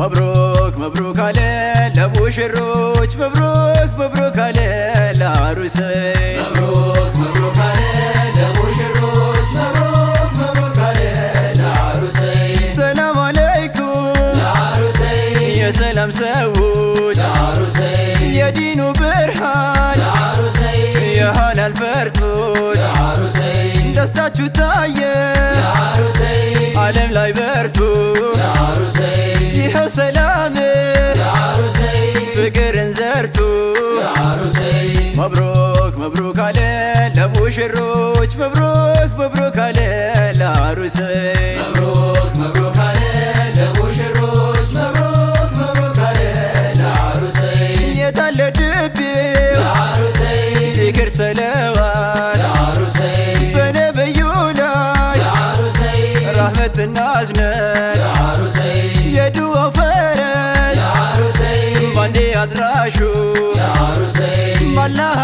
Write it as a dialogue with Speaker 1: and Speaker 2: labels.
Speaker 1: مبروك مبروك አለ ለሙሽሮች፣ مبروك مبروك አለ ለአሩሰይ።
Speaker 2: مبروك مبروك አለ ለሙሽሮች፣ مبروك مبروك አለ ለአሩሰይ።
Speaker 1: سلام عليكم
Speaker 2: ለአሩሰይ።
Speaker 1: የሰላም ሰዎች፣
Speaker 2: ለአሩሰይ።
Speaker 1: የዲኑ ብርሃን፣
Speaker 2: ለአሩሰይ።
Speaker 1: የሃላል ፈርጦች፣
Speaker 2: ለአሩሰይ።
Speaker 1: ደስታችሁ ታየ
Speaker 2: ለአሩሰይ።
Speaker 1: ዓለም ላይ በርቱ።
Speaker 2: ለአሩሰይ።
Speaker 1: ይኸው ሰላም
Speaker 2: ለአሩሰይ።
Speaker 1: ፍቅርን ዘርቱ።
Speaker 2: ለአሩሰይ።
Speaker 1: مبروك مبروك አለ ለሙሽሮች፣ مبروك مبروك አለ ለአሩሰይ።
Speaker 2: مبروك مبروك አለ ለሙሽሮች፣ مبروك مبروك አለ ለአሩሰይ።
Speaker 1: የታለ ድቤው
Speaker 2: ለአሩሰይ።
Speaker 1: ዚክር ሰለዋት
Speaker 2: ለአሩሰይ።
Speaker 1: በነብዩ ላይ
Speaker 2: ለአሩሰይ።
Speaker 1: ራህመትና እዝነት፣
Speaker 2: ለአሩሰይ።
Speaker 1: የዱዓው ፈረስ
Speaker 2: ለአሩሰይ።
Speaker 1: ባንዴ አድራሹ
Speaker 2: ለአሩሰይ።
Speaker 1: ባላህ።